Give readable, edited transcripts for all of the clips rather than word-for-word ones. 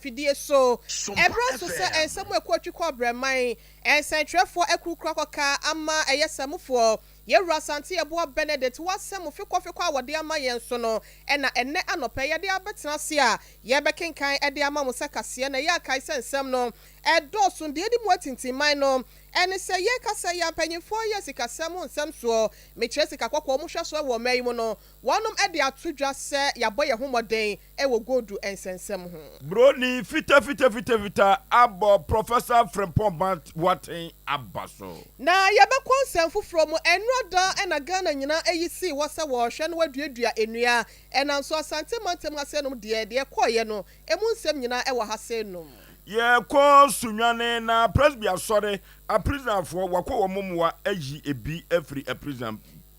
Fidie so. Ɛberɛ so sɛ nsɛm a ɛkɔ atwi kɔ abrɛman nsɛntwerɛfoɔ akurukura kɔka ama ɛyɛ samufoɔ Yɛwura Asante Yeboah Benedict w'asɛm fekɔfekɔ a wɔde ama yɛn so no na ɛnnɛ anɔpa yi yɛde abɛtena ase a yɛrebɛkenkan de ama mo sɛ kaseɛ na ɛyɛ akae sɛ nsɛm no ɛdɔɔso. Deɛ ɛdi mu atintimman no ɛne sɛ yɛrekasa yi a mpanyinfoɔ yɛ sikasɛm ho nsɛm soɔ, mekyerɛ sika kɔkɔɔ mu hwɛsoɔ wɔ ɔman yi mu no, wɔnom de ato dwa sɛ yɛabɔ yɛn ho mmɔden wɔ gold nsɛnsɛm ho. Broni fitafitafitafita abɔ Professor Frimpong Boateng aba so. Na yɛbɛkɔ nsɛm foforɔ mu. Ɛnora da na Ghana nyinaa ayi sii hɔ sɛ wɔrehwɛ na wɔaduadua nnua. Ɛnam so Asante mantam ha sei nom deɛ, deɛ ɛkɔeɛ no, ɛmu nsɛm nyinaa wɔ ha sei nom. Yɛkɔ Sunyani na Presby Asɔre aprisonafoɔ wɔakɔ wɔn mmoa ayi ebi afiri aprison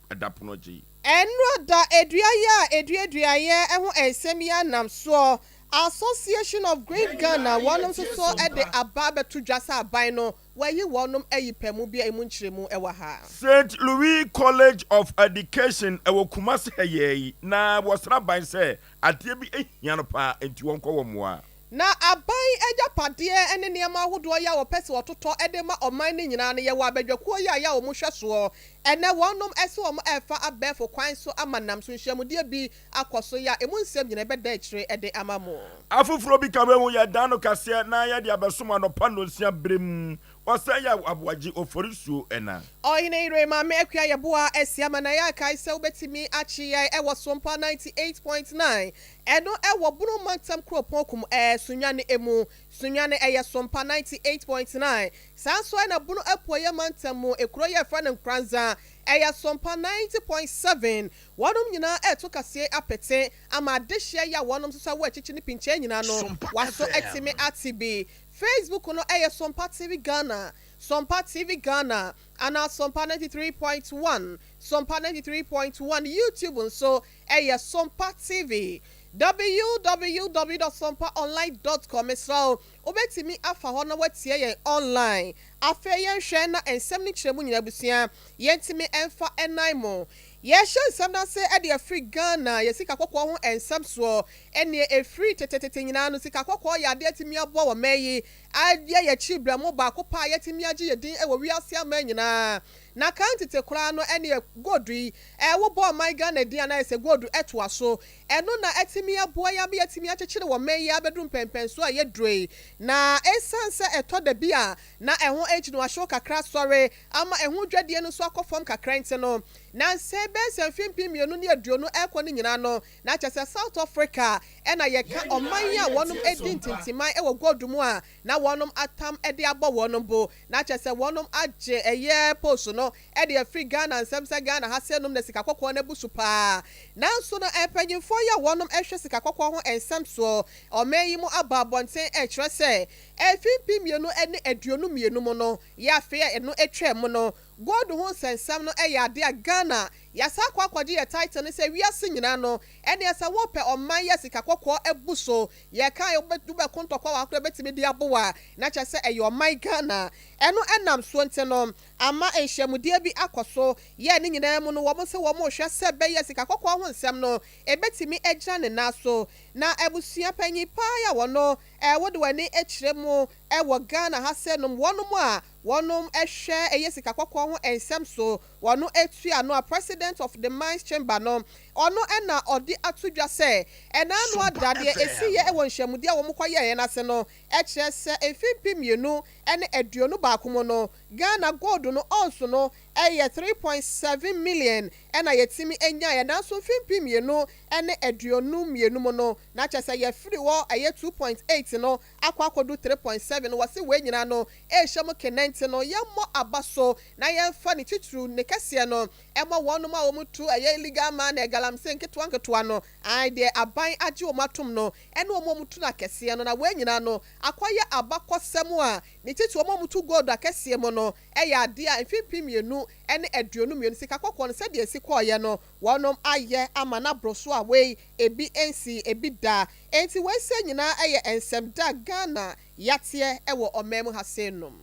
dapono akyi. Ɛnora da dua yi a ɛduaduaeɛ ho nsɛm yi anam soɔ, Association of Green Ghana wɔnom nso so de aba abɛto dwa sɛ aban no wɔayi wɔnom ayi pɛ mu bi a emu nkyerɛmu wɔ ha. Saint Louis College of Education wɔ Kumasi ha yi ara yi na wɔsrɛ aban sɛ adeɛ bi hia no paa nti wɔnkɔ wɔn mmoa. Na aban agyapadeɛ ne nneɛma ahodoɔ yi a wɔpɛ sɛ wɔtotɔ de ma ɔman no nyinaa no, yɛwɔ abadwakuo yi a yɛ a wɔn hwɛ soɔ. Ɛnnɛ wɔnom se wɔn refa abɛɛfo kwan so ama nam so nhyiamudeɛ bi akɔ so yi a emu nsɛm nyinaa ɛbɛda akyire de ama mo. Afoforɔ bi ka wei ho, Yɛdan no kaseɛ na yɛde abɛsom anɔpa nnɔnsia berɛ mu. Ɔsɛe yɛ aboagye Oforisuo ɛna. Ɔhene Yere Maame Akua Yeboah asi ama na yɛakae sɛ wobɛtumi akye yɛn wɔ Sompa 98.9 ɛno ɛwɔ Bono Mantam Kuropɔn kum ɛɛ Sunyani mu. Sunyani ɛyɛ Sompa 98.9 saa nso ɛna Bono Apueɛ Mantam mu ekuro yi a yɛfrɛ no Nkoranza ɛyɛ Sompa 90.7. Wɔnom nyinaa ɛreto kaseɛ apete ama adehyeɛ yi a wɔnom nso so awɔ akyikyi ne pinkyɛɛ nyinaa no waso atumi ate bi. Facebook no ɛyɛ Sompa TV Ghana, Sompa TV Ghana, anaa Sompa 93.1, Sompa 93.1, YouTube nso ɛyɛ Sompa TV, www dot sompaonline dot com, mesrɛ wo, wobɛtumi afa hɔ na woatie yɛn online. Afei yɛnhwɛ na nsɛm no nkyerɛmu nyinaa abusua yɛntumi mfa nnan mo. Yɛrehyɛ nsɛm no ase de afiri Ghana yɛn sika kɔkɔɔ ho nsɛm soɔ. Ɛneɛ ɛfiri tetetete nyinaa no sika kɔkɔɔ yɛ adeɛ atumi aboa wɔ man yi ayɛ yɛn akyiri brɛmo baako pɛ a yɛatumi agye yɛn din wɔ wiase aman nyinaa. Na kan tete koraa no ɛneɛ gold yi wobɔ ɔman Ghana din a na ayɛ sɛ gold toa so. Ɛno na atumi aboa yɛn ama yɛatumi akyekyere wɔ man yi abɛduru mpɛnpɛnsoɔ a yɛaduro yi. Na ɛsiane sɛ ɛtɔ da bi a na ɛho agyinoahyew kakra sɔre ama ɛho dwadie no nso akɔ fam kakra nti no, nnansa yi bɛyɛ sɛ mfe 2020 rekɔ no nyinaa no, na kyerɛ sɛ South Africa na yɛka ɔman yi a wɔnom di ntintiman wɔ gold mu a na wɔnom atam de abɔ wɔnom bo, na kyerɛ sɛ wɔnom agye ɛyɛ post no de afiri Ghana nsam sɛ Ghana ha sɛ nom na sika kɔkɔɔ no abu so paa. Nanso no mpanyinfoɔ yi a wɔnom hwɛ sika kɔkɔɔ ho nsɛm soɔ ɔman yi mu aba abɔnten rekyerɛ sɛ mfe 2022 mu no yɛ afe a ɛno twaa mu no gold ho nsɛnsɛm no yɛ adeɛ a Ghana yɛasan akɔ akɔgye yɛ title no sɛ wiase nyinaa no ɛneɛ sɛ wopɛ ɔman yi a sika kɔkɔɔ abu so yɛka a wobɛko ntɔkwa wɔ ha koraa bɛtumi de aboa na kyerɛ sɛ ɛyɛ ɔman Ghana ɛno ɛnam soɔ nti no ama nhyiamudeɛ bi akɔ so yɛ ne nyinaa mu no wɔn sɛ wɔn rehwɛ sɛ bɛyɛ sika kɔkɔɔ ho nsɛm no ɛbɛtumi agyina ne nan so na abusua panyin paa a wɔno wode w'ani kyerɛ mu wɔ Ghana ha sɛ nom wɔnom a wɔnom hwɛ ɛyɛ sika kɔkɔɔ ho nsɛm so wɔno tua ano a President of the Mines Chamber no ɔno na ɔde ato dwa sɛ ɛna ano ada deɛ ɛsiiɛ wɔ nhyiamudeɛ a wɔn kɔ yɛeɛ no ase no kyerɛ sɛ mfe 2021 mu no Ghana gold no ounce no yɛ 3.7 million na yɛtumi nyaeɛ nanso mfe 2022 mu no na kyerɛ sɛ yɛfiri hɔ ɛyɛ 2.8 no akɔ akɔdu 3.7 no. Wɔse wei nyinaa no ɛrehyɛ mu kenɛnte no yɛmmɔ aba so na yɛmfa ne titiriw ne kɛseɛ no ɛmɔ wɔnom a wɔn tu ɛyɛ illegal mine galamsey nketewa nketewa no ae deɛ aban agye wɔn atom no ɛne wɔn a wɔtu no akɛseɛ no na wei nyinaa no akɔyɛ abakɔsɛm a ne titiriw wɔn a wɔtu gold akɛseɛ mu no ɛyɛ adeɛ a mfe 2022 sika kɔkɔɔ no sɛdeɛ esi kɔɔyɛ no wɔnom ayɛ ama no aboro so a wei ebi nsi ebi da. Enti wei sɛ nyinaa ɛyɛ nsɛm da Ghana yateɛ ɛwɔ ɔman mu ha sei nom.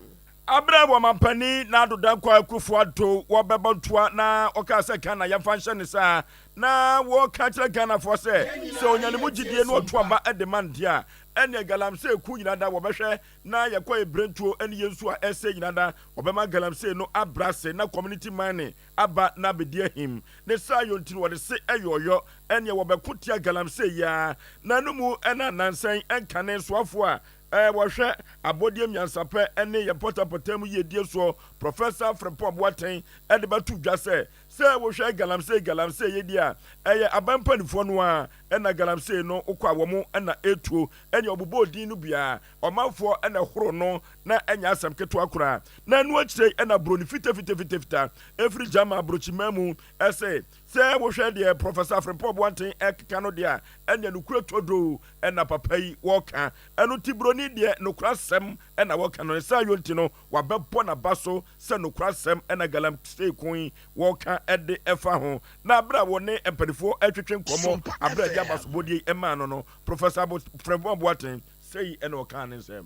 Aberɛ a Ɔmanpanin Nado Dankwa Akufo-Addo wɔbɛbɔ ntoa na ɔkaa sɛ Ghana yɛmfa nhyɛ ne saa na wɔka kyerɛ Ghanafoɔ sɛ sɛ ɔnya ne mu gyidie na ɔto aba de ma no deɛ a ɛneɛ galamsey ku nyina da wɔbɛhwɛ na yɛkɔ ebrentuo ɛne yɛn nsuo a ɛsɛ nyina da wɔbɛma galamsey no abrɛ ase na community mining aba na abɛdi ahim. Ne saa yɔ nti no wɔde se ɛyɛ ɔyɔ ɛneɛ wɔbɛko tia galamsey yi ara. Na ɛno mu ɛna nansa yi ɛnkane soafoɔ a wɔhwɛ abɔdeɛ nyansapɛ ne yɛn mpɔtampɔtam mu yiedie soɔ, Professor Frimpong Boateng de bɛto dwa sɛ, sɛ wohwɛ galamsey galamsey yi deɛ a, ɛyɛ aban mpanimfoɔ no ara na galamsey no wokɔ a wɔn na ɛretuo. Ɛnneɛ ɔbobɔɔ din no bi a, ɔmanfoɔ na ɛhoro no na ɛnyɛ asɛm ketewa koraa. Na ɛno akyire yi na buroni fitafitafitafita firi German aburokyiman mu se, Sɛ wohwɛ deɛ Professor Frimpong Boateng rekeka no deɛ a, ɛnneɛ nokorɛ turodoo na papa yi wɔka. Ɛno nti buroni deɛ nokorɛ asɛm na wɔka no. Ne saa yɔ nti no, wabɛbɔ n'aba so sɛ nokorɛ asɛm na galamsey ko yi wɔka de fa ho. Na berɛ a wɔne mpanimfoɔ retwetwe nkɔmmɔ berɛ a yɛde abasobɔdeɛ yi maa no no, Professor Frimpong Boateng sei na ɔkaa ne nsɛm.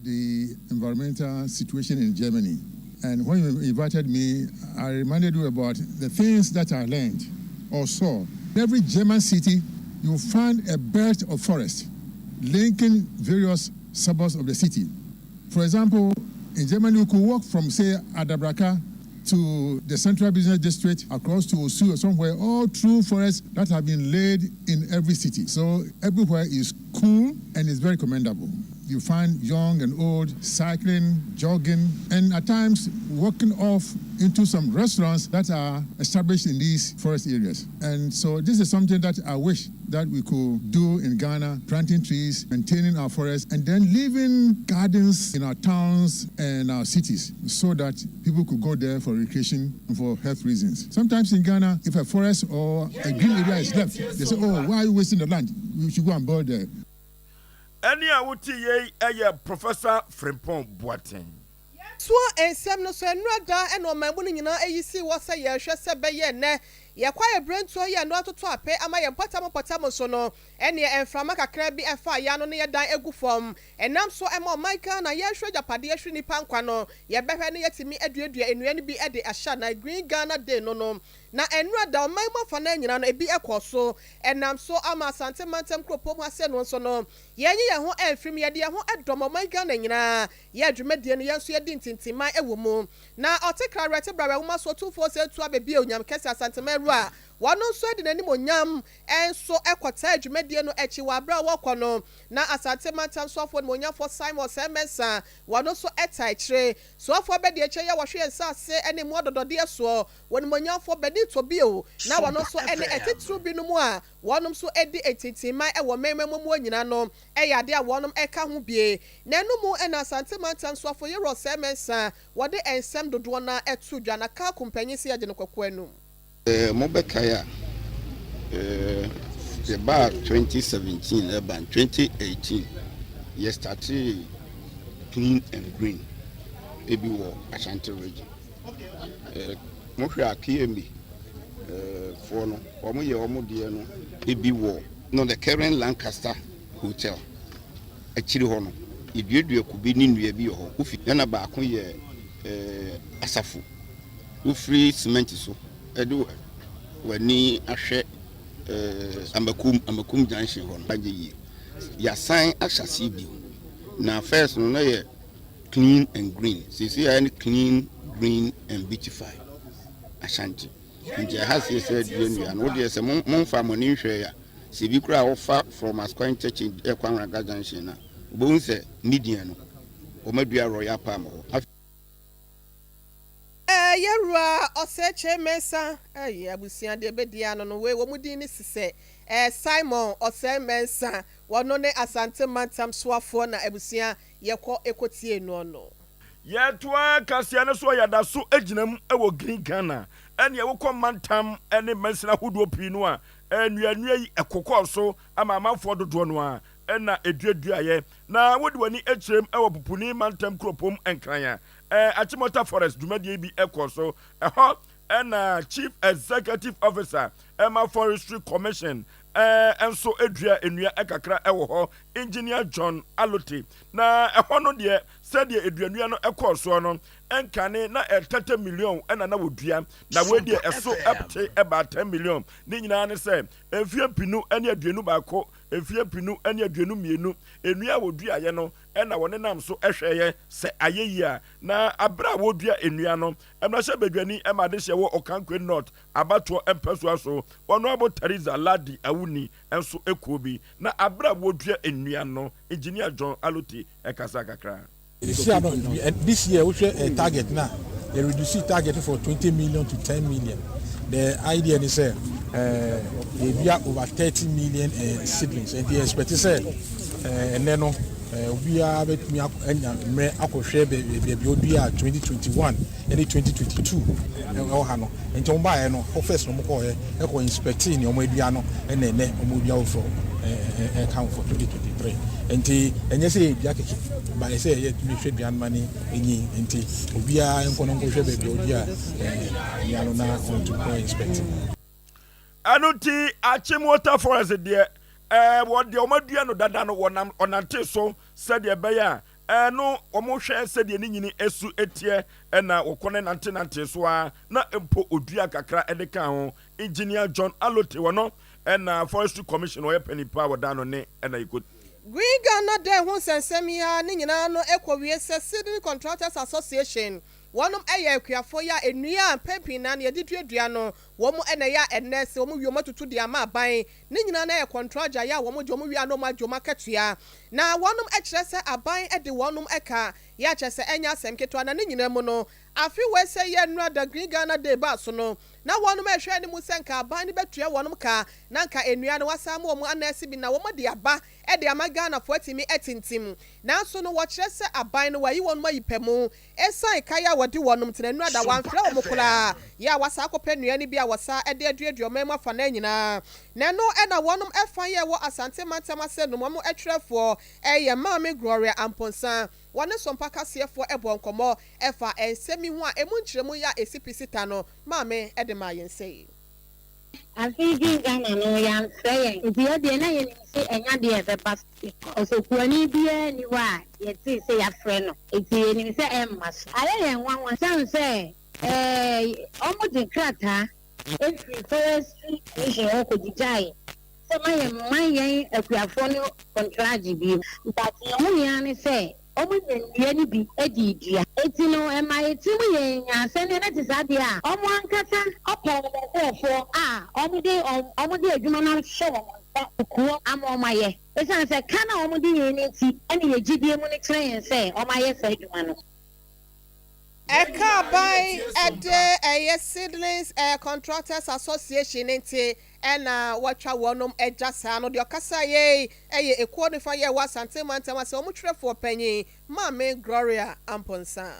The environmental situation in Germany. And when you invited me, I reminded you about the things that I learned or saw. In every German city, you find a belt of forest linking various suburbs of the city. For example, in Germany, you could walk from, say, Adabraka to the central business district, across to Osu or somewhere, all through forests that have been laid in every city. So everywhere is cool and it's very commendable. You find young and old cycling, jogging, and at times walking off into some restaurants that are established in these forest areas. And so this is something that I wish that we could do in Ghana, planting trees, maintaining our forests, and then leaving gardens in our towns and our cities so that people could go there for recreation and for health reasons. Sometimes in Ghana, if a forest or a green area is left, they say, "Oh, why are you wasting the land? We should go and build there." Ɛnne a wote yei yɛ Professor Frimpong Boateng. Yɛtoa nsɛm no so, Nnora da na ɔman mu no nyinaa ayi sii hɔ sɛ yɛrehwɛ sɛ ɛbɛyɛ nnɛ yɛn kwaeɛ berɛntuo yi a ɛno atotɔ ape ama yɛn mpɔtam mpɔtam nso no, ɛnneɛ mframa kakra bi ɛfa yɛn ano na yɛdan gu fam. Ɛnam so ma ɔman Ghana yɛrehwɛ agyapadeɛ hwere nnipa nkwa no, yɛbɛhwɛ na yɛatumi aduadua nnua no bi de ahyɛ anan, Green Ghana Day no no. Na nnora da ɔman mu afanan nyinaa no, ebi kɔɔ so. Ɛnam so ama Asante mantam kuropɔn mu ha sɛ no nso no, yɛanyi yɛn ho amfiri mu, yɛde yɛn ho dɔm ɔman Ghana nyinaa yɛɛ dwumadie no, yɛn nso yɛdi ntintimman wɔ mu. Na ɔte Krawerɛte Brawerɛ Nwoma so Otumfoɔ Osei Tuah Bebie Onyame Kɛse Asanteman Awura, wɔno nso de n'animuonyam nso kɔtaa dwumadie no akyi wɔ aberɛ a wɔrekɔ no, na Asante mantam soafoɔ Animuonyamfoɔ Simon Osei Mensah, wɔno nso taa akyire. Soafoɔ abɛdiakyire yi a wɔhwɛ yɛn nsaase ne mmoa dɔdɔdeɛ soɔ, Wɔn animuonyamfoɔ Benito bio, na wɔn nso ne atitiriw binom a wɔnom nso di ntintimman wɔ mmarima mu muo nyina no yɛ adeɛ a wɔnom ka ho bie. Na ɛno mu na Asante Mantam Soafo Yerɔ Osei Mensah wɔde nsɛm dodoɔ no ara to dwa na Kalko mpanyin se yɛgye no kwaku anum. Sɛ mobɛkae a, yɛbaa 2017 ɛba no 2018 yɛ startee clean and green ebi wɔ Ashanti Region. Mohwɛ a KMA foɔ no wɔn yɛ wɔn deɛ no ebi wɔ no the current Lancaster Hotel akyiri hɔ no yɛduadua kube ne nnua bi wɔ hɔ wofi ɛna baako yɛ asafo wofiri cement so ɛde w'ani ahwɛ Amakum Amakum junction hɔ no agye yie yɛasan ahyɛ aseɛ bio na first no na yɛ Clean and green seesei ayɛ no clean, green and beautify Ashanti nti ɛha seɛ sɛ dua nnua no wodeɛ sɛ momfa mo ani nhwɛɛ a sɛ bi koraa wofa from Asukwa interchange ɛkɔ Anwraga junction no a wobɛhu sɛ median no wɔadua royal palm wɔ hɔ. Yɛwura Osei Kyei Mensah ɛyɛ abusua deɛ ɛbɛdi ano no wei wɔn din ne sisɛ Simon Osei Mensah wɔno ne Asante Mantam soafoɔ na abusua yɛkɔ kɔtiee noɔ no. Yɛtoa kaseɛ no so a yɛda so gyina mu wɔ Green Ghana. Ɛneɛ wokɔ mantam ne mansini ahodoɔ pii no a, nnuannua yi kokɔɔ so ama amanfoɔ dodoɔ no ara na ɛduaduaeɛ. Na wode w'ani kyerɛm wɔ Pupuni mantam kuropɔn mu Nkran a, Achimota Forest dwumadie yi bi kɔɔ so. Ɛhɔ na Chief Executive Officer ma Forestry Commission nso duaa nnua kakra wɔ hɔ. Engineer John Allotey. Na ɛhɔ no deɛ, sɛdeɛ aduanua no kɔɔ soɔ no, ɛnkane na 30 million na na wɔdua, na wei deɛ ɛso te baa 10 million. Ne nyinaa ne sɛ, mfeɛ 2021, mfeɛ 2022, nnua a wɔduaeɛ no na wɔnenam so hwɛeɛ sɛ ayɛ yie a. Na berɛ a wɔredua nnua no, mmarahyɛbadwani ma adehyeɛ wɔ Okankwe North abatoɔ mpɛsoa so, Honourable Theresa Ladi Awuni nso kɔɔ bi. Na berɛ a wɔredua nnua no, Engineer John Allotey kasaa kakra. Sisi ano this year wohwɛ target na yɛ reduce target for 20 million to 10 million. The idea ni sɛ yɛdua over 30 million seedlings, nti yɛ expect sɛ ɛnɛ no obiara bɛtumi anya mmerɛ akɔhwɛ baabi odua 2021 ɛne 2022 ɛwɔ ha no. Nti wɔn baayɛ no hɔ first na wɔn kɔɔyɛ ɛkɔ inspect nea wɔn adua no, ɛna ɛnɛ wɔn dua foforɔ ɛka for 2023. Nti ɛnyɛ sɛ yɛdua kɛkɛ ba, yɛ sɛ yɛtumi hwɛ dua no ma ne enyi. Nti obiara nkɔ no nkɔhwɛ baabi a odua dua no na ɔntu kɔ inspect. Ɛno nti Achimota Forest deɛ, wɔ deɛ wɔn adua no dada no, wɔnam ɔnante so sɛdeɛ ɛbɛyɛ a ɛno wɔn hwɛ sɛdeɛ ne nyini esu eteɛ, ɛna wɔkɔ ne nante nante so a, na mpo odua kakra ɛde ka ho. Engineer John Allotey wɔ no, ɛna Forestry Commission wɔyɛ panyin a wɔda no ne ɛna yɛkɔ. Green Ghana Day ho nsɛnsɛm yi a ne nyinaa no kɔ sɛ Seedling Contractors Association, wɔnom yɛ akuafoɔ yi a nnua a mpɛn pii na yɛde duadua no, wɔn na ɛyɛ a ɛnɛ sɛ wɔn wie, wɔn atutu de ama aban. Ne nyinaa no yɛ contract yɛ a wɔn gye wɔn wie a na wɔn agye wɔn akatua, na wɔnom kyerɛ sɛ aban de wɔnom ka yɛ akyerɛ sɛ ɛnyɛ asɛm ketewa. Na ne nyinaa mu no, afe wɔ sɛ yɛ nnura da Green Ghana Day ba so no, na wɔnom ɛhwɛ anim sɛ nka aban no bɛtua wɔnom ka na nka nnua no wasan ma wɔn anɛɛse bi na wɔn de aba de ama Ghanafoɔ atumi atintim. Nanso no, wɔkyerɛ sɛ aban no wayi wɔnom ayi pɛ mu ɛsan kae a wɔde wɔnom tena nnura da wɔamfrɛ wɔn koraa yɛ a wɔasa akɔpɛ nnua no bi a wɔsa de aduadua ɔman mu afa no nyinaa. Na ɛno ɛna wɔnom ɛfa yɛ wɔ Asante mantam ase nom wɔn atwerɛfoɔ ɛyɛ Maame Gloria Amponsa, wɔne Sompa kaseɛfoɔ ɛbɔ nkɔmmɔ ɛfa nsɛm yi ho a emu nkyerɛmu yɛ a esi pisita no, maame ɛde maa yɛn sɛ. Afei Green Ghana no, yɛamfrɛ yɛn, nti yɛdeɛ na yɛnim sɛ ɛnya deɛ ɛbɛba so. Ɔsɔkuani biara ni hɔ a yɛtee sɛ yɛafrɛ no, nti yɛnim sɛ ɛmma so. Ayɛ yɛn nwanwa sane sɛ ɔmo de krataa efiri Forestry Commission hɔ kɔgyigyae sɛ ma yɛn mma yɛn akuafoɔ no contract bi, but yɛn ho nyinaa ne sɛ ɔmo nya nnua no bi de dua. Eti no ɛma yɛti mu yɛn nya asɛnneɛ na te saa deɛ a ɔmo ankasa ɔpɛ wɔn nkurɔfoɔ a ɔmo de adwuma no ahyɛ wɔn nsa kuo ama ɔmo ayɛ, esiane sɛ ka na ɔmo de yɛn ne ti ɛne yɛ gyidie mu no kyerɛ yɛn sɛ ɔmo ayɛ saa adwuma no. Ɛka aban ɛde ɛyɛ Seedlings Contractors Association nti ɛna wɔatwa wɔnom agya saa no. Deɛ ɔkasa yɛ ɛyɛ ekuo nifa yɛ wɔ Asante mantam ase, wɔn twerɛfoɔ panyin, Maame Gloria Amponsa.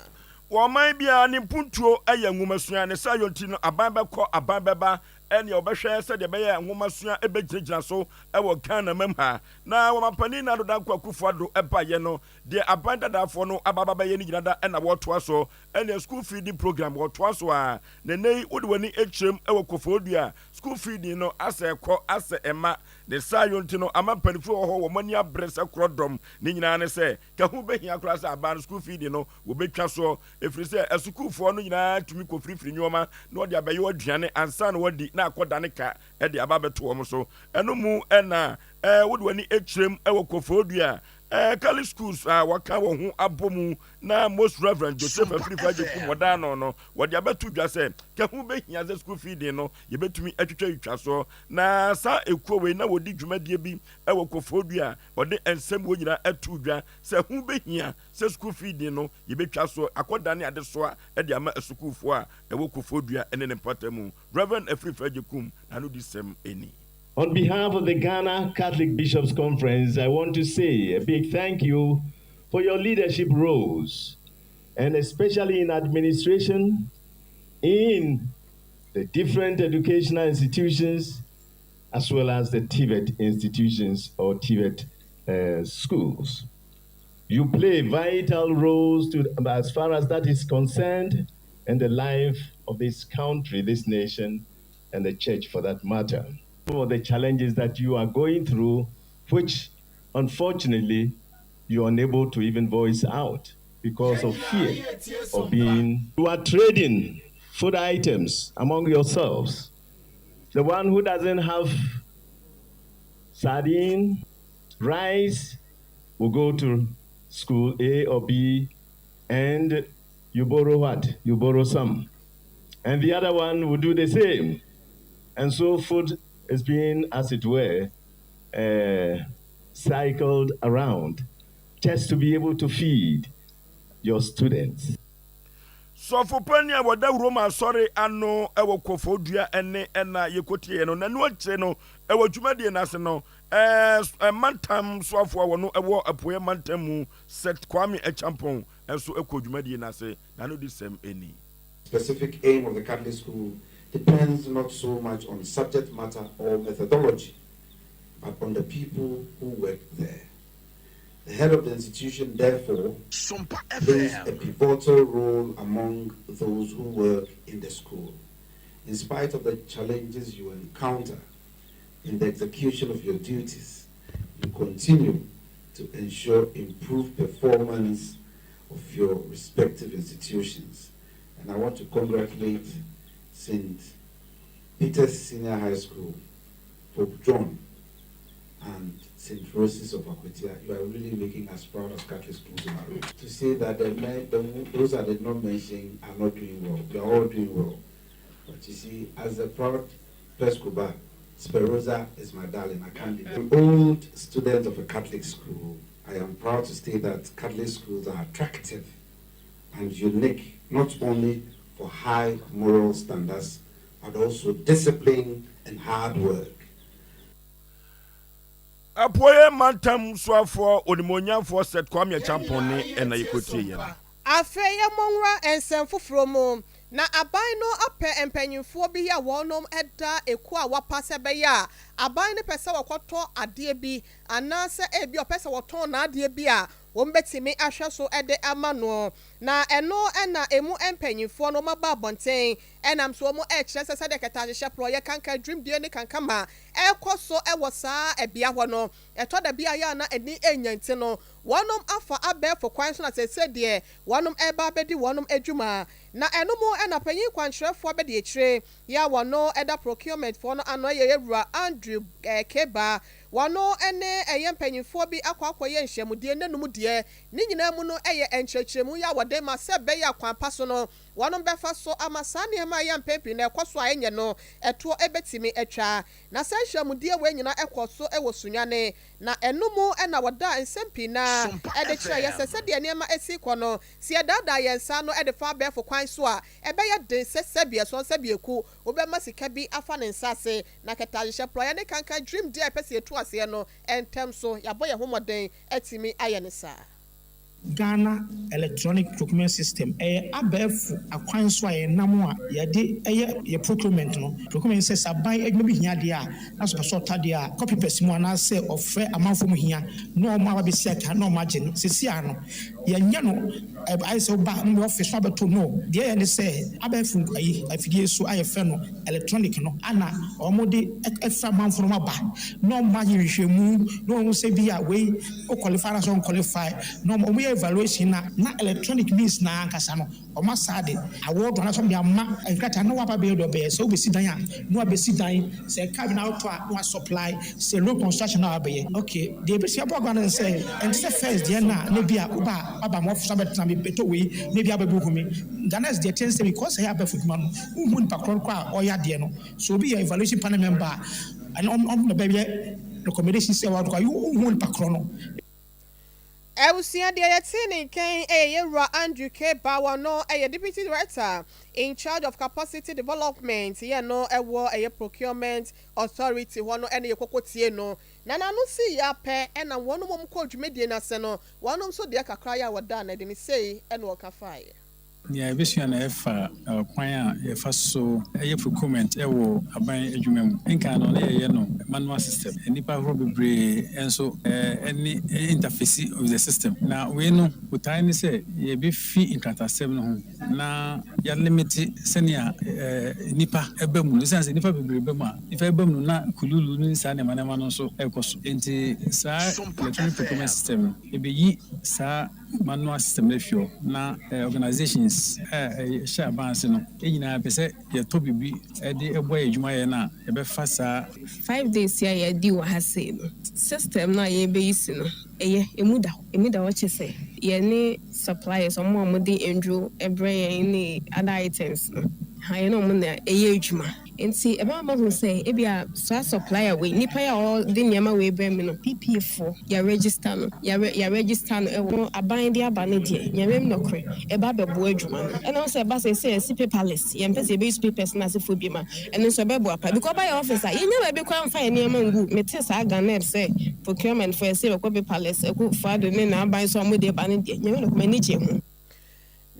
Wɔn biara ne mpuntuo yɛ nwomasua ne saa yɔnti no, aban bɛkɔ, aban bɛba, ɛnea ɔbɛhwɛ sɛdeɛ ɛbɛyɛ nwomasua ɛbɛgyinagyina so ɛwɔ Ghana mam ha. Na wɔmampanin Nana Dankwa Akufo Addo ɛbaeɛ no deɛ, aban dadafoɔ no ababa bɛyɛ no nyina da ɛna wɔtoa so. Ɛnea school feeding program wɔtoa so a, na nne yi wode w'ani akyerɛm ɛwɔ Koforidua, school feeding no asɛ ɛkɔ asɛ ɛma ne saa yɔnti no ama mpanimfoɔ wɔ hɔ wɔn ani abere sɛ korɔ dɔm. Ne nyinaa ne sɛ ka ho bɛhia koraa sɛ aban no school feeding no wɔbɛtwa soɔ, ɛfiri sɛ asukuufoɔ no nyinaa tumi kɔ firifiri nneɔma na wɔde abɛyɛ aduane ansa na wɔadi na akɔda ne ka ɛde aba bɛto wɔn so. Ɛno mu ɛna wode w'ani akyerɛm ɛwɔ Koforidua Catholic schools a wɔka wɔn ho abɔ mu na Most Reverend Joseph Afrifa Agyekum wɔda no, wɔde abɛto dwa sɛ ka ho bɛhia sɛ school feeding no yɛbɛtumi atwitwa twitwa soɔ. Na saa ekuo wei na wɔdi dwumadie bi ɛwɔ Koforidua, wɔde nsɛm wɔ nyinaa ɛto dwa sɛ ho bɛhia sɛ school feeding no yɛbɛtwa so akɔda ne adesoa ɛde ama asukuufoɔ a ɛwɔ Koforidua ɛne ne mpata mu. Reverend Afrifa Agyekum n'ano di sɛm ɛni. On behalf of the Ghana Catholic Bishops Conference, I want to say a big thank you for your leadership roles, and especially in administration, in the different educational institutions, as well as the TVET institutions or TVET schools. You play vital roles as far as that is concerned in the life of this country, this nation, and the church for that matter. Some of the challenges that you are going through, which Unfortunately, you're unable to even voice out because of fear of being. You are trading food items among yourselves. The one who doesn't have sardine, rice, will go to school A or B and you borrow what? You borrow some. And the other one will do the same. And so food is being, as it were, cycled around just to be able to feed your students. Sɔfopanin a wɔda Roma Asɔre ano wɔ Koforidua ne ɛna yɛkɔtieɛ no, n'ano akyire no wɔ dwumadie no ase no, mantam soafoɔ a wɔno wɔ Apueɛ mantam mu, Seth Kwame Acheampong nso kɔɔ dwumadie no ase, n'anodisɛm ni. Specific aim of the Catholic school depends not so much on subject matter or methodology, but on the people who work there. The head of the institution, therefore, plays a pivotal role among those who work in the school. In spite of the challenges you encounter in the execution of your duties, you continue to ensure improved performance of your respective institutions. And I want to congratulate St. Peter's Senior High School, Pope John, and St. Roses of Akwatia. You are really making us proud as Catholic schools in our region. To say that those I did not mention are not doing well. We are all doing well. But you see, as a proud Pescoba, Sperosa is my darling. I can't be. An old student of a Catholic school, I am proud to state that Catholic schools are attractive and unique, not only for high moral standards, but also discipline and hard work. Apueɛ Mantam Soafoɔ Onimuonyamfoɔ Seth Kwame Acheampong ne ɛna yɛkɔtie yɛn no. Afei yɛmmɔ nwura nsɛm foforɔ mu. Na aban no apɛ mpanyimfoɔ bi a wɔnom da ekuo a wɔapa sɛ ɛbɛyɛ a aban no pɛ sɛ wɔkɔtɔ adeɛ bi anaasɛ ebia ɔpɛ sɛ wɔtɔn n'adeɛ bi a wɔbɛtumi ahwɛ so de ama no. Na ɛno na emu mpanyimfoɔ no wɔaba abɔnten ɛnam so wɔrekyerɛ sɛ sɛdeɛ kɛtɛahyehyɛ porɔeɛ, kanka, dwimdie ne kankama ɛrekɔ so wɔ saa bea hɔ no, ɛtɔ da bi a ɛyɛ a na ani nnya nti no, wɔnom afa abɛɛfo kwan so na seesei deɛ wɔnom reba abɛdi wɔnom adwuma. Na ɛno mu na panyin kwankyerɛfoɔ abɛdiakyire yi a wɔno da procurement foɔ no ano yɛ Yɛwura Andrew Keba, wɔno ne ɛyɛ mpanyinfoɔ bi akɔ akɔyɛ nhyiamudie nnanum deɛ ne nyinaa mu no yɛ nkyerɛkyerɛmu yi a wɔde ma sɛ ɛbɛyɛ a kwan pa so no wɔnom bɛfa so ama saa nneɛma a ɛyɛ mpɛn pii na ɛkɔ so a ɛnyɛ no ɛtoɔ bɛtumi atwa. Na saa nhyiamudie wei nyinaa kɔɔ so wɔ Sunyani na ɛno mu na wɔdaa nsɛm pii no ara de kyerɛeɛ sɛ sɛdeɛ nneɛma si rekɔ no, sɛ yɛdaadaa yɛn nsa ano de fa abɛɛfo kwan so a, ɛbɛyɛ den sɛ sɛbi ɛsɔn sɛbi eku wobɛma sika bi afa ne nsa ase. Na kɛtɛahyehyɛ, porɔeɛ ne kankan dwirim deɛ a ɛpɛ sɛ yɛtu aseɛ no ntɛm so, yɛabɔ yɛn ho mmɔden atumi ayɛ no saa. Ghana Electronic Procurement System, ɛyɛ abɛɛfo akwan so a yɛnam a yɛde yɛ yɛ procurement no. Procurement sɛ, sɛ aban adwuma bi hia adeɛ a, na sɛ ɔpɛ sɛ ɔtɔ adeɛ a, kɔ papers mu anaasɛ ɔfrɛ amanfoɔ mu hia na wɔn aba abɛsi aka na wɔn agye no. Seesei ara no, yɛnyɛ no ayɛ sɛ woba na office na wabɛto no. Deɛ ɛyɛ ne sɛ abɛɛfo ayi afidie so a yɛfrɛ no electronic no ana wɔde frɛ amanfoɔ no aba na wɔn ayɛ nhwehwɛmu na wɔn sɛ bi a wei o qualify anaasɛ ɔn qualify na wɔn yɛ evaluation na electronic means na ankasa no wɔn asa de award anaasɛ wɔn de ama nkrataa na waba bɛyɛ deɛ ɔbɛyɛ. Sɛ wobɛsi dan a, na wabɛsi dan, sɛ car bi na wotɔ a, na wa supply, sɛ road construction na wabɛyɛ. Okay, deɛ ebesi aboa gua no sɛ ɛnte sɛ first deɛ na ne bi a woba a waba ma ɔfo abɛtena mi bɛtɔ wei na ebi abɛbu hu mi. Ghana deɛ kyɛn sɛ because ɛyɛ abɛfo dwuma no, wohu nipa korɔ korɔ a ɔyɛ adeɛ no so obi yɛ evaluation panel member a, ɛno ɔmo na bɛyɛ recommendation sɛ wɔn akɔ wohu nipa korɔ no. Abusua, deɛ yɛtee ne nkan yɛ Yɛwura Andrew K. Bawa no yɛ Deputy Director in charge of Capacity Development yɛ no wɔ ɛyɛ Procurement Authority hɔ no ɛne yɛkɔkɔ tie no na n'ano sii yɛ apɛ ɛna wɔn mu kɔɔ dwumadie no ase no, wɔn nso deɛ kakra yɛ a wɔda no adi ne sei ɛna ɔka faeɛ. Nea yɛbɛsua na ɛfa kwan a yɛfa so yɛ procurement wɔ aban adwuma mu. Nkan no, na yɛyɛ no manual system. Nnipa ahorow bebree nso ne interface with the system. Na wei no, botae ne sɛ yɛbɛfi nkratasɛm no ho na yɛalimit sɛnea nnipa ba mu no. Esiane sɛ nnipa bebree ba mu a, nnipa ba mu no na kululu ne saa nneɛma nneɛma no nso rekɔ so. Enti saa electronic procurement system no, ɛbɛyi saa manual system no afi hɔ na organisations a ɛhyɛ aban ase no nyinaa pɛ sɛ yɛtɔ biribi de bɔ yɛn adwuma yɛ no a, yɛbɛfa saa. 5 days yi a yɛadi wɔ ha sei no, system no a yɛrebɛ use no, ɛyɛ, ɛmu da hɔ. Ɛmu da hɔ kyerɛ sɛ yɛne suppliers, wɔn a wɔde nnuro brɛ yɛn ne other items no, ha yɛne wɔn na ɛyɛ adwuma. Nti ɛbɛma mahu sɛ ebia saa supplier wei, nipa yi a ɔde nneɛma wei brɛ me no, PPA foɔ yɛ register no, yɛ register no ɛwɔ aban de aba no deɛ, Nyame mu nɔkorɛ, ɛba abɛboa adwuma no. Ɛna wo sɛ ɛba sɛ yɛsi paperless, yɛmpɛ sɛ yɛbɛuse papers no asefoɔ bi ma, ɛno nso ɛbɛboa pa. Because ɔba yɛ office a, yɛnya baabi koraa mfa yɛ nneɛma ngu. Mete saa GHANEB sɛ procurement foɔ yɛsɛ yɛbɛkɔ paperless, Akufo-Addo ne n'aban so a wɔde ba no deɛ, Nyame nɔkorɛ, m'ani gye ho.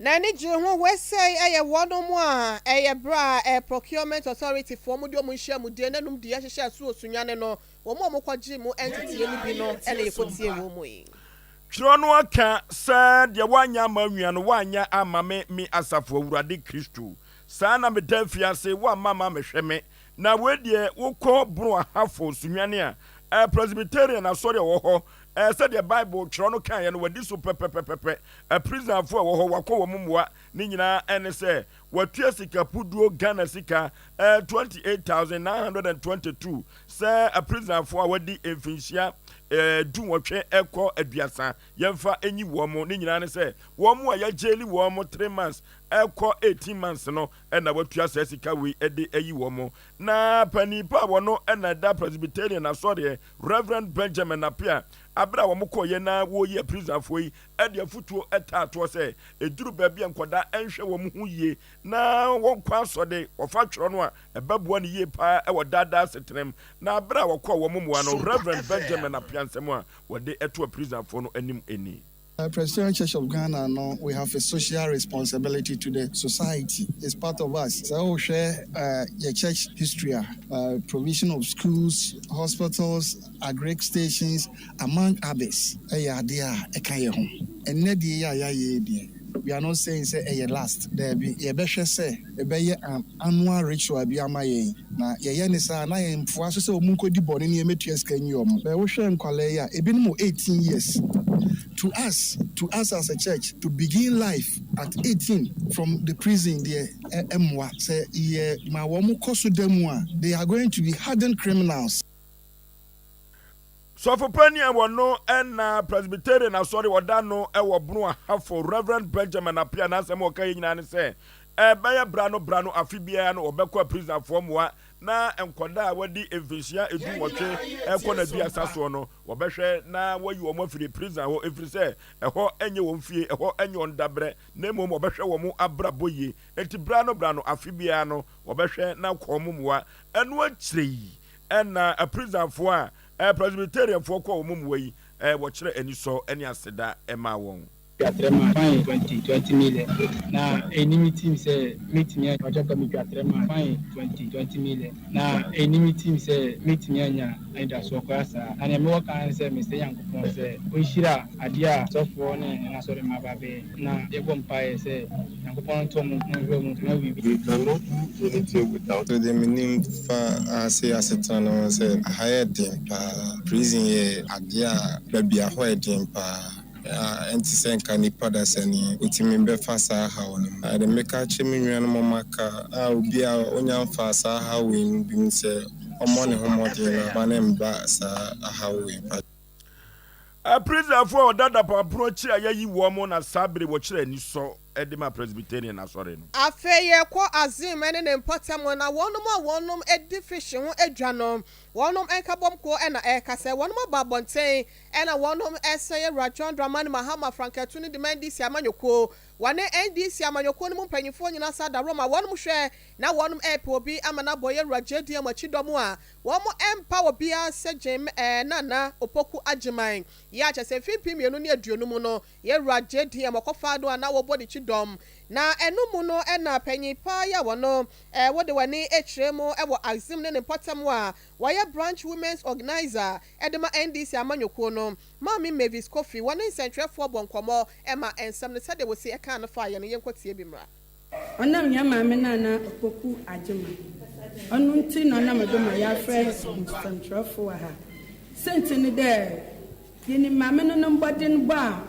N'ani gye ho. Wesei ɛyɛ wɔnom a ɛyɛ berɛ a procurement authority foɔ mu de ɔmo nhyia mu die n'anum deɛ hyehyɛ so Osunyane no, wɔn a wɔkɔgye mu nteteɛ no bi no ɛna yɛkɔtie wɔ mu yi. Twerɛ no aka sɛ, deɛ woanyɛ ama nua no, woanyɛ ama me, me asafo Awurade Kristo. Saa na meda afiase, woamma ma mehwɛ me. Na wei deɛ, wokɔ Bono Ahafo Sunyani a, Presbyterian asɔre a ɛwɔ hɔ, sɛdeɛ Bible twerɛ no kaeɛ no, wadi so pɛpɛpɛpɛpɛ. Aprisonafoɔ a ɛwɔ hɔ, wakɔ wɔn mmoa. Ne nyinaa ɛne sɛ, watua sika puduo Ghana sika 28,922 sɛ aprisonafoɔ a wɔadi mfinhyia 18 ɛkɔ 30 yɛmfa nyi wɔn mo. Ne nyinaa ne sɛ, wɔn mo a yɛajaili wɔn mo 3 months ɛkɔ 18 months no ɛna watua saa sika wei ɛde ayi wɔn mo. Na panin pa a wɔno ɛna ɛda Presbyterian asɔreɛ, Reverend Benjamin Apia, abere a wɔn kɔɔyɛ na wɔyi aprisonafoɔ yi, ɛde afutuo ɛtaatoɔ sɛ ɛduru baabi a nkwadaa ɛnhwɛ wɔn ho yie na wɔnkɔ asɔde, wɔfa twerɛ no a ɛbɛboa no yie paa ɛwɔ daadaa setenam. Na abere a wɔkɔɔ wɔn mmoa no, Reverend Benjamin Apia nsɛm a wɔde ɛto aprisonafoɔ no anim ani. Presbyterian Church of Ghana, no, we have a social responsibility to the society. It's part of us. So, share your church history, provision of schools, hospitals, agric stations, among others. Ɛyɛ adeɛ a ɛka yɛ ho. Ɛnnɛ deɛ yɛ a yɛayɛ deɛ, we are not saying sɛ ɛyɛ last. Daabi, yɛbɛhwɛ sɛ ɛbɛyɛ an annual ritual bi ama yɛn. Na yɛyɛ ne saa na yɛmfoa so sɛ ɔmu nkɔdi bɔne ne yɛmɛtua sika nyi ɔmo. Bɛɛ wohwɛ nkwalaa yi a, ebinom wɔ 18 years. To us as a church, to begin life at 18 from the prison there, ɛmmoa. Sɛ yɛ ma wɔn kɔ so da mu a, they are going to be hardened criminals. Sɔfopani a wɔno ɛna Presbyterian asɔre wɔda no ɛwɔ Bono Ahafo, Reverend Benjamin Apia, n'asɛm a ɔka yɛ nyinaa ne sɛ ɛbɛyɛ bra no bra no afe biara no wɔbɛkɔ aprisonafoɔ mmoa, na nkwadaa a wɔadi mfinhyia 18 ɛkɔ n'aduasa soɔ no, wɔbɛhwɛ na wɔyi wɔn afiri prison hɔ, ɛfiri sɛ ɛhɔ ɛnyɛ wɔn fie, ɛhɔ ɛnyɛ wɔn dabrɛ, na mmom wɔbɛhwɛ wɔn abrabɔ yie. Enti bra no bra no afe biara no wɔbɛhwɛ na kɔ wɔn mmoa. Ɛno akyire yi ɛna aprisonafoɔ a Presbyterianfoɔ kɔ wɔn mmoa yi wɔkyerɛ anisɔ ne aseda ɛma wɔn. Twa ma fine 20 20 million na ɛni team sɛ metumi ɔkyɛ ka metwa trɛ ma fine 20 20 million na ɛni team sɛ metumi anya anidasoɔ koraa saa. Na nea mewɔ kan sɛ mesɛ Nyankopɔn sɛ ɔnhyira adeɛ a sɔfoɔ ne n'asɔre mma ba bɛyɛ, na yɛbɔ mpaeɛ sɛ Nyankopɔn ntɔ mu nhwɛ mu na biribi. We cannot do anything without. So deɛ menim fa ase asetena no ho sɛ aha yɛ den paa. Prison yɛ adeɛ a baabi a hɔ yɛ den paa. Ɛnte sɛ nka nipa da sɛne wotumi bɛfa saa haw no mu. Ɛde meka kyerɛ me nuanom ɔmo aka a, obi a onya mfa saa haw wei no bi mu sɛ ɔmmɔ ne ho mmɔden na ɔma ne mba saa ahaw wei pa. Aprisonafoɔ a wɔda dapapono akyi a yɛayi wɔn mo na saa bere wɔkyerɛ anisɔ de ma Presbyterian asɔre no. Afei yɛkɔ Axim ne ne mpɔtam, na wɔnom a wɔnom di fish ho adwa no, wɔnom nkabom kuo ɛna ɛreka sɛ wɔnom aba abɔnten ɛna wɔnom ɛsɛ yɛwura John Dramani Mahama frankatu no de ma NDC amanyɔkuo. Wɔne NDC amanyɔkuo no mu mpanyinfoɔ nyinaa sa da Roma wɔnom hwɛ na wɔnom ɛrepɛ obi ama no abɔ yɛwura JDM akyi dɔm a wɔn mpa obiara sɛ Jane Nana Opoku Agyeman yɛ akyɛ sɛ mfimfini 2020 mu no yɛwura JDM ɔkɔfa no a na wɔbɔ ne kyi. n'akyidɔm. Na ɛno mu no na panyin paa yi a wɔno wode w'ani kyerɛ mu wɔ Axim ne ne mpɔtam a wɔyɛ Branch Women's Organiser de ma NDC amanyɔkuo no, Maame Mavis Kofi, wɔne nsɛntwerɛfoɔ bɔ nkɔmmɔ ma nsɛm no sɛdeɛ wɔsi kaa no faeɛ no, yɛnkɔ tie bi mmra. Ɔnam hɛn maame Nana Opoku Agyemang, ɔno ntsi na ɔnam do ma yɛafrɛ nsɛnkyerɛwfo wɔ ha. Siantsir nye dɛ, yenyim maame no no mbɔdzenbɔ a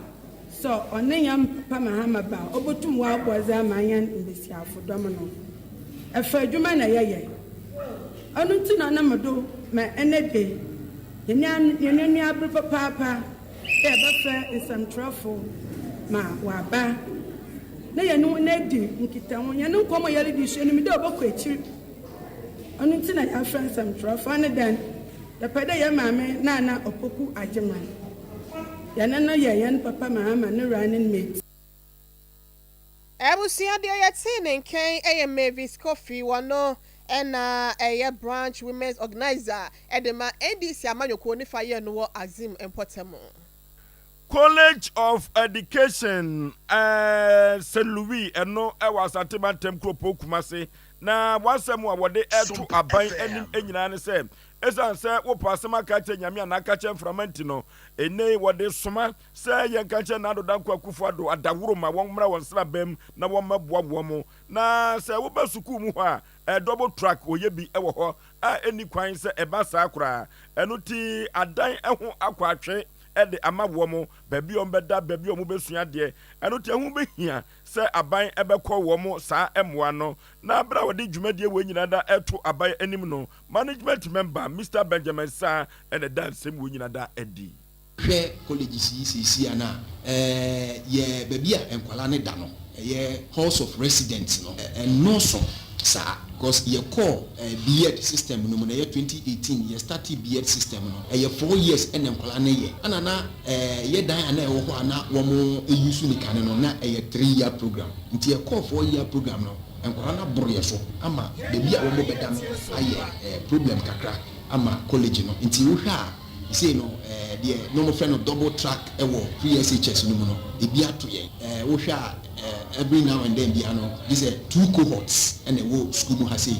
sɛ ɔnye hɛn papa Mahama ba a, obotum ɔabɔ dze ama hɛn mbasiafo dɔm no. Fa edwuma na yɛyɛ. Ɔno ntsi na ɔnam do ma ndɛ da yi, hɛn enyi aber papaapa dɛ yɛbɛfrɛ nsɛnkyerɛwfo ma wɔaba na yɛnye hɔn edzi nkitaho. Hɛn nkɔmbɔ a yɛridzi so, yenyim dɛ ɔbɔkɔ ekyir. Ɔno ntsi na yɛafrɛ nsɛnkyerɛwfo. Ɔne dɛn? Yɛpɛ dɛ yɛn maame Nana Opoku Agyemang, yɛne no yɛ hɛn papa Mahama ne running mate. Abusua deɛ yɛtee ne nkɛn yɛ Mavis Kofi, wɔno na ɛyɛ Branch Women's Organiser de ma NDC amanyɔkuo ne fa yɛ no wɔ Axim mpɔtam. College of Education, St. Louis, ɛno wɔ Asante Mantam kuropɔn Kumase, na w'asɛm a wɔde reto aban anim nyinaa ne sɛ, esiane sɛ wopɛ asɛm aka akyerɛ Nyame anaa aka akyerɛ mframa nti no, nnɛ yi wɔde soma sɛ yɛnka nkyerɛ Nado Dankwa Akufo Addo adaworo ma wɔmmra wɔn nsraban mu na wɔmmɛboa wɔn. Na sɛ woba sukuu mu hɔ a, double track wɔyɛ bi wɔ hɔ a enni kwan sɛ ɛba saa koraa. Ɛno nti adan ho akɔ atwe de ama wɔn, baabi a wɔbɛda, baabi a wɔbɛsua adeɛ. Ɛno nti ɛho bɛhia sɛ aban bɛkɔ wɔn saa mmoa no. Na berɛ a wɔde dwumadie wei nyinaa da reto aban anim no, Management Member, Mister Benjamin Sah na ɛdaa nsɛm wei nyinaa da adi. Hwɛ colleges yi seesei a na yɛ baabi a nkwadaa no da no, ɛyɛ halls of residence no, ɛnnɔɔso saa because yɛkɔɔ B.Ed system no mu no, ɛyɛ 2018 yɛ startee B.Ed system no, ɛyɛ 4 years ɛna nkwadaa no yɛ, ɛna na yɛ dan a na ɛwɔ hɔ a na wɔn use no kane no, na ɛyɛ 3 year program, nti yɛkɔɔ 4 year program no, nkwadaa no aboro yɛ so ama baabi a wɔn bɛda no ayɛ problem kakra ama college no. Nti wohwɛ a, sei no deɛ na wɔfrɛ no double track ɛwɔ free SHS no mu no, ebi ato yɛn. Wohwɛ a, every now and then bia no gye sɛ two cohorts ɛna ɛwɔ school mu ha sei.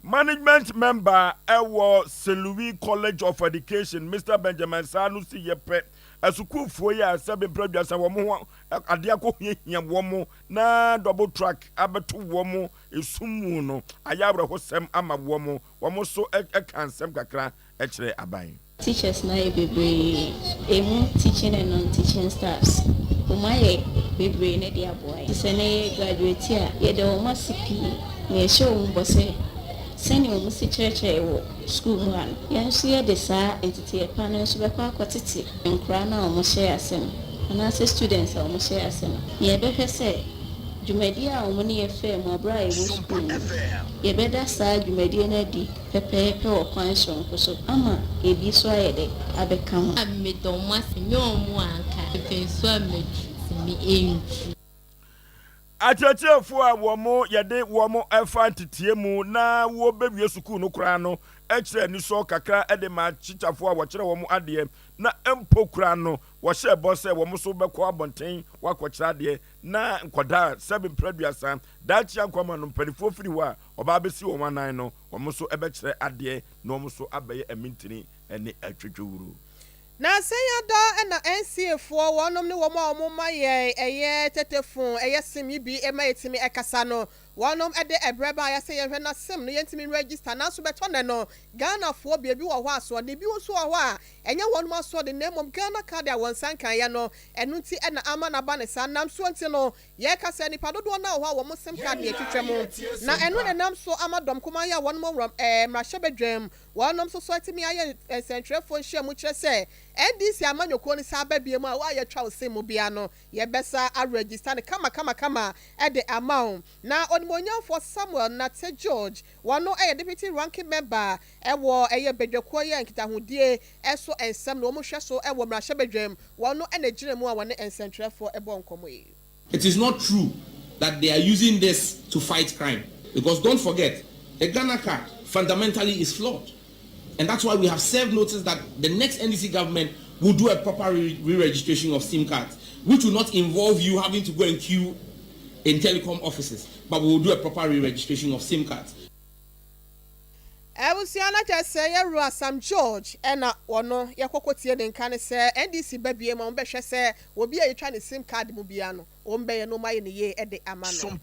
Management member ɛwɔ St. Louis College of Education, Mr. Benjamin Saa no si yɛ pɛ asukuufoɔ yi a sɛbi mpere aduasa wɔn ho adeɛ akɔhiahia wɔn na double track abɛto wɔn esum mu no ayɛ awerɛhosɛm ama wɔn. Wɔn nso ɛka nsɛm kakra ɛkyerɛ aban. Teachers na yɛ bebree, emu teaching and non-teaching staffs, wɔn ayɛ bebree ne de aboa yɛn. Sɛ ne yɛ graduate a, yɛda wɔn ase pii na yɛhyɛ wɔn bɔ sɛ sɛnea wɔn si kyerɛkyerɛ wɔ school mu ha no, yɛn nso yɛde saa nteteɛ pa no nso bɛkɔ akɔtete nkoraa no a wɔhyɛ ase no anaasɛ students a wɔhyɛ ase no, na yɛbɛhwɛ sɛ dwumadie a wɔn ne yɛ fɛɛ mu abere a yɛwɔ sukuu mu, yɛbɛda saa dwumadie no adi pɛpɛɛpɛ wɔ kwan soronko so ama ebi so ayɛ dɛ abɛka ho. Meda ɔmo ase, nyɛ ɔmo anka mfɛnso a mɛtumi ɛntu. Akyerɛkyerɛfoɔ a wɔn yɛde wɔn ɛfa nteteɛ mu na wɔbɛwie sukuu no koraa no kyerɛ anisɔ kakra de ma kyikyafoɔ a wɔkyerɛ wɔn adeɛ, na mpo koraa no wɔhyɛ bɔ sɛ wɔn nso bɛkɔ abɔnten wakɔkyerɛ adeɛ na nkɔdaa sɛbi mpere 30 daakye ankɔma no mpanimfoɔ firi hɔ a ɔbaa bɛsi wɔn anan no, wɔn nso bɛkyerɛ adeɛ na wɔn nso abɛyɛ amintini ne atwitwiwuru. Na sɛn ada na NCA foɔ wɔnom ne wɔn a wɔn ma yɛ ɛyɛ tetefon, ɛyɛ SIM yi bi ma yɛtumi ɛkasa no, wɔnom de ɛbrɛ ba a yɛsɛ yɛhwɛ na SIM no yɛntumi register, nanso bɛtɔ nɛ no Ghanafoɔ beebi wɔ hɔ asoɔden bi nso wɔ hɔ a ɛnyɛ wɔnom asoɔden na mmom Ghana Card a wɔn nsa nkaeɛ no, ɛno nti ɛna ama n'aba ne saa nam soɔ. Nti no yɛka sɛ nipa dodoɔ no a wɔ hɔ a wɔn SIM card ne atwitwa mu na ɛno na nam so ama dɔm kumaa yi a wɔnom wɔ mmarahyɛbadwam wɔnom nso so atumi ayɛ nsɛntwerɛfoɔ nhyiamu kyerɛ sɛ NDC amanyɔkuo no saa aba bie mu a wɔayɛ twa wo SIM mu bia no, yɛbɛsa aregister no kama kama kama ɛde ama wo. Na onimonyamfoɔ Samuel Nate George, wɔno ɛyɛ deputy ranking member ɛwɔ ɛyɛ badwakuo yɛ nkitahodie ɛso nsɛm na wɔn hwɛ so ɛwɔ mmarahyɛbadwam, wɔno ɛna gyina mu a wɔne nsɛntwerɛfoɔ ɛbɔ nkɔmɔ yi. It is not true that they are using this to fight crime. Because don't forget, the Ghana Card fundamentally is flawed. And that's why we have served notice that the next NDC government We'll do a proper re-registration of SIM cards, which will not involve you having to go and queue in telecom offices, but we will do a proper re-registration of SIM cards. Abusua no kyerɛ sɛ yɛwura Sam George na wɔno yɛkɔ kɔtie ne nka ne sɛ NDC ba bie ma wɔn bɛhwɛ sɛ obi a yɛtwa ne sim card mu biara no wɔn bɛyɛ na wɔn ayɛ ne yie de ama no.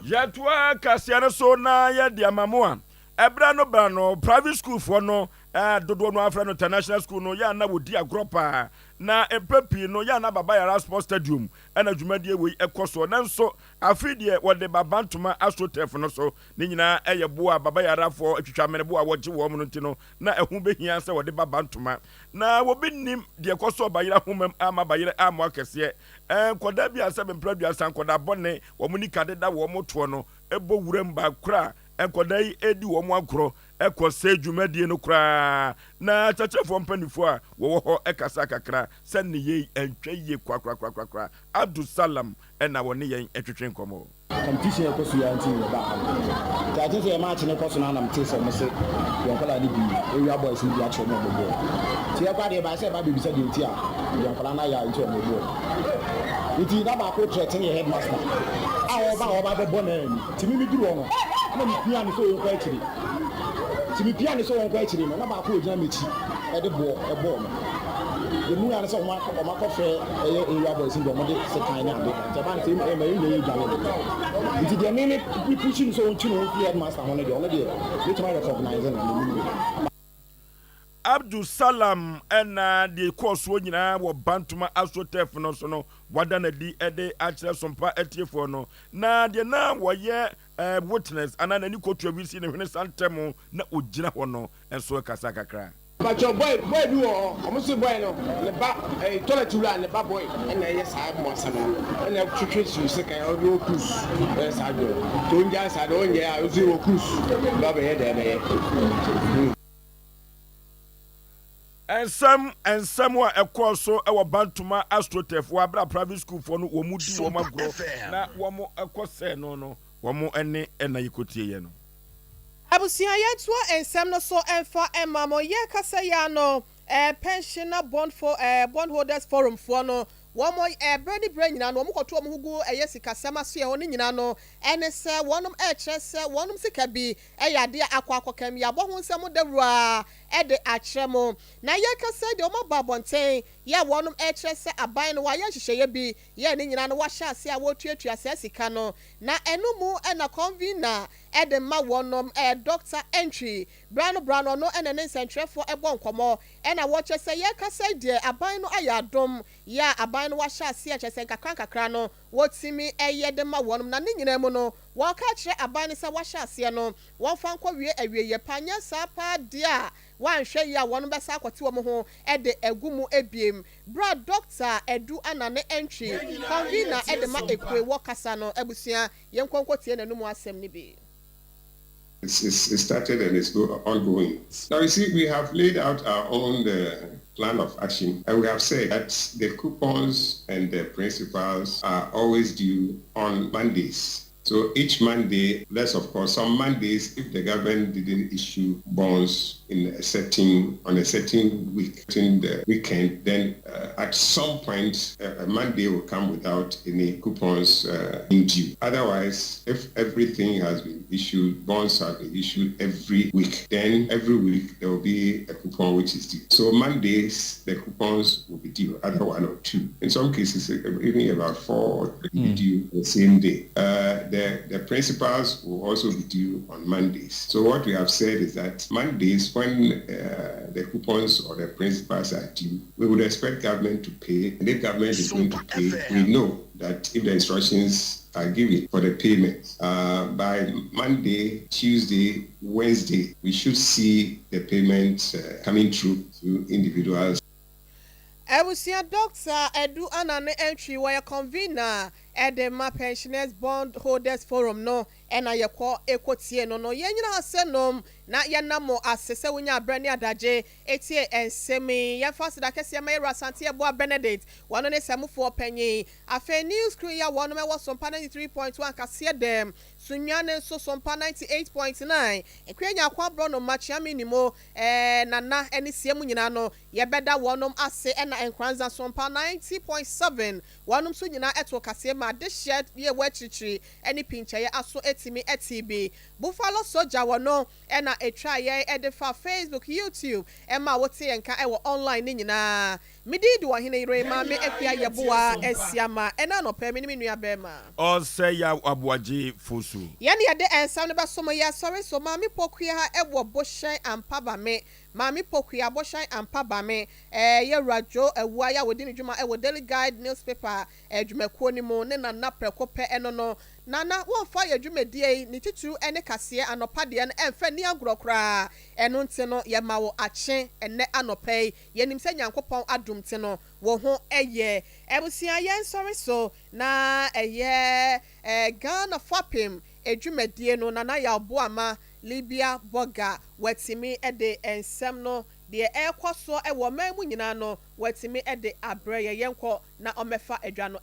Yɛtoa kaseɛ no so na yɛde ama mo a, ɛberɛ ano berɛ ano, private school foɔ no dodoɔ no ara frɛ no international school no, yɛ a na wɔdi agorɔ paa. Na mpɛn pii no, yɛ a na Baba Yara Sports Stadium na dwumadie wei kɔ soɔ. Nanso afei deɛ wɔde Baba Ntoma AstroTurf no so. Ne nyinaa yɛ boɔ a Baba Yarafoɔ twitwa amene boɔ a wɔgye wɔn no nti no, na ɛho bɛhia sɛ wɔde ba Bantoma. Na obi nnim deɛ ɛkɔ so wɔ Bayerɛ ahomam amma Bayerɛ ammɔ akɛseɛ. Nkwadaa bi a sɛ mprɛ aduasa nkwadaa bɔne wɔn nika deda wɔn toɔ no bɔ wuram baakoro a nkwadaa yi redi wɔn agorɔ kɔ sɛe dwumadie no koraa. Na akyerɛkyerɛfoɔ mpaninfoɔ a wɔwɔ hɔ kasa kakra sɛ nneyɛi antwa yie korakorakorakora. Abdul Salam na wɔne yɛn twetwe nkɔmmɔ. Competition a ɛkɔ so yi ara nti na yɛbaa ha no. Nti I think sɛ yɛn match no kɔ so no ara na metee sɛ wɔse yɛn nkwadaa no bi, area boys no bi akyerɛ wɔn a wɔbɔ bɔɔl. Nti yɛn koraa deɛ yɛbaeɛ sɛ yɛba abɛbisa deɛ nti a yɛn nkwadaa no ayɛ a nti wɔn bɔɔl. Nti na baako threaten yɛn headmaster a ɔreba a ɔreba abɛbɔ no anni. Nti me meduru hɔ no na mepia no sɛ ɔnkɔ akyire. Nti mepia no sɛ ɔnkɔ akyire no na baako a ɔgyina m'akyi de boɔ bɔɔ no. Deɛ mehuiɛ ara ne sɛ wɔakɔfrɛ ɛyɛ area boys no deɛ wɔde sekan ne ade ba. Nti ɛbaa no sɛ ɛma yɛn nyinaa yɛdwane no. Nti deɛ me me pushi no sɛ ɔntwe ne ho mfiri headmaster ho no deɛ ɔno deɛ mɛtumi a recognise no menim no. Abdul Salam na deɛ ɛkɔɔ soɔ nyinaa wɔ Bantama AstroTurf no so no wada no adi de akyerɛ Sompa atiefoɔ no. Na deɛ na wɔyɛ witness anaa n'ani kɔtua bi si ne hwene sa ntɛm na ɔgyina hɔ no nso kasa kakra. Mpakyɛw boy boy bi wɔ hɔ ɔmo se boy no ne ba ɛɛ toilet wura ne ba boy ɛna ɛyɛ saa mmoasɛm no ɛna ɛtwetwe siw sekan ɔde wɔ cruise ɛyɛ saa adwuma no nti ongyae saa deɛ ɔnyɛ a ɔsi wɔ cruise ba bɛyɛ deɛ ɛbɛyɛ. Nsɛm nsɛm a ɛkɔɔ so wɔ Bantama AstroTurf wɔ abere a private schoolfoɔ no wɔn di wɔn agorɔ na wɔn kɔ sɛɛ no no wɔn nne na yɛkɔtieeɛ no. Abusua yɛntoa nsɛm no so mfa mma mo. Yɛrekasa yi ara no, Pensioner Bond fo Bondholders Forum foɔ no, wɔn berɛ ne berɛ nyinaa no wɔn kɔto wɔn ho gu ɛyɛ sikasɛm asoɛ hɔ ne nyinaa no ɛne sɛ wɔnom ɛrekyerɛ sɛ wɔnom sika bi ɛyɛ adeɛ a akɔ akɔkam. Yɛabɔ ho nsɛm dawuro ara de akyerɛ mo. Na yɛrekasa yi deɛ wɔn aba abɔnten yɛ wɔnom ɛrekyerɛ sɛ aban no wɔayɛ nhyehyɛeɛ bi yɛ ne nyinaa no wɔahyɛ aseɛ a wɔretuatua saa sika no. Na ɛno mu na convener de ma wɔnom ɛyɛ Dɔkta Antwi. Berɛ ano berɛ ano ɔno na ne nsɛntwerɛfoɔ bɔ nkɔmmɔ ɛna wɔkyerɛ sɛ yɛrekasa yi deɛ aban no ayɛ adom yɛ a aban no wahyɛ aseɛ kyerɛ sɛ nkakra nkakra no wɔtumi yɛ de ma wɔnom na ne nyinaa mu no wɔreka akyerɛ aban no sɛ wahyɛ aseɛ no wɔmfa nkɔwie awieɛ pa nyɛ saa paa deɛ a wɔanhwɛ yie a wɔnom bɛsan akɔte wɔn ho de agu mu biem. Berɛ a Dɔkta Adu Anane Antwi, Convener de ma Ekue wɔ kasa no abusua Yɛnkɔ nkɔtie n'anom asɛm no bi. It's, it's, it started and it's go, ongoing. Now, you see, we have laid out our own uh, plan of action, and we have said that the coupons and the principals are always due on Mondays. So each Monday, less of course, some Mondays, if the government didn't issue bonds in a certain, on a certain week, in the weekend, then uh, at some point, a, a Monday will come without any coupons uh, being due. Otherwise, if everything has been issued, bonds have been issued every week, then every week there will be a coupon which is due. So Mondays, the coupons will be due, either one or two. In some cases, even about four or three mm. be due the same day. Uh, the, the principals will also be due on Mondays. So what we have said is that Mondays, when uh, the coupons or the principals are due, we would expect government to pay. And if government is going to pay, we know that if the instructions are given for the payment, uh, by Monday, Tuesday, Wednesday, we should see the payment uh, coming through to individuals. Abusua Doctor Adu Anane Antwi, wɔyɛ convener Ɛde ma Pensioners Bond Holders Forum no ɛna yɛkɔ ɛkɔtie no no. Yɛn nyinaa ase nom na yɛnam mo ase sɛ wonya abrɛ ne adagye etie nsɛm yi. Yɛmfa aseda kɛseɛ ma yɛwura Asante Ɛboa Benedict, wɔno ne sɛmofoɔ panyin. Afei news crew yi a wɔnom ɛwɔ Sompa 93.1 kaseɛ dɛm Sunyani nso Sompa 98.9 Ekua Nyako Aborɔ no Makyeame Nimo Nana ɛne sie mu nyinaa no, yɛbɛda wɔnom ase. Ɛna Nkranza Sompa 90.7 wɔnom nso nyinaa ɛto kaseɛ ma adehyeɛ yɛ wɔ akyirikyiri ɛne pinkyɛeɛ aso etimi ɛti bi. Buffalo Soja wɔ no ɛna etwa yɛn ɛde fa Facebook, YouTube, ɛma wote yɛn ka ɛwɔ online ne nyinaa. Medi di wɔ hene yere Maame Akua Yɛboa Asiama. Ɛna anɔpɛ me ne me nua bɛrima Ɔsɛ Yaw Aboagye Fosu. Yɛne yɛde nsɛm no bɛsom. Yɛ sɔre so Maame Pokua ɛwɔ Bohyɛn Ampa Bame. Maame Pokua Bohyɛn Ampa Bame, yɛwura Joe Awua yɛ a wɔdi ne dwuma ɛwɔ Daily Guide newspaper adwumakuo no mu ne Nana prɛko pɛ. Ɛno no Nana wɔmfa yɛ dwumadie yi ne titiriw ne kaseɛ anɔpa deɛ no ɛmfa ni agorɔ koraa. Ɛno nti no yɛma wo akye ɛnɛ anɔpa yi. Yɛnim sɛ Nyankopɔn adom ti no wo ho ɛyɛ. Abusua, yɛn sɔre so na ɛyɛ Ghana fapem edwumadie no. Nana yɛ Aboama Libya Bɔga watumi de nsɛm no deɛ ɛrekɔ so ɛwɔ ɔman mu nyinaa no watumi de abrɛ yɛ. Yɛnkɔ na ɔmɛfa adwa no.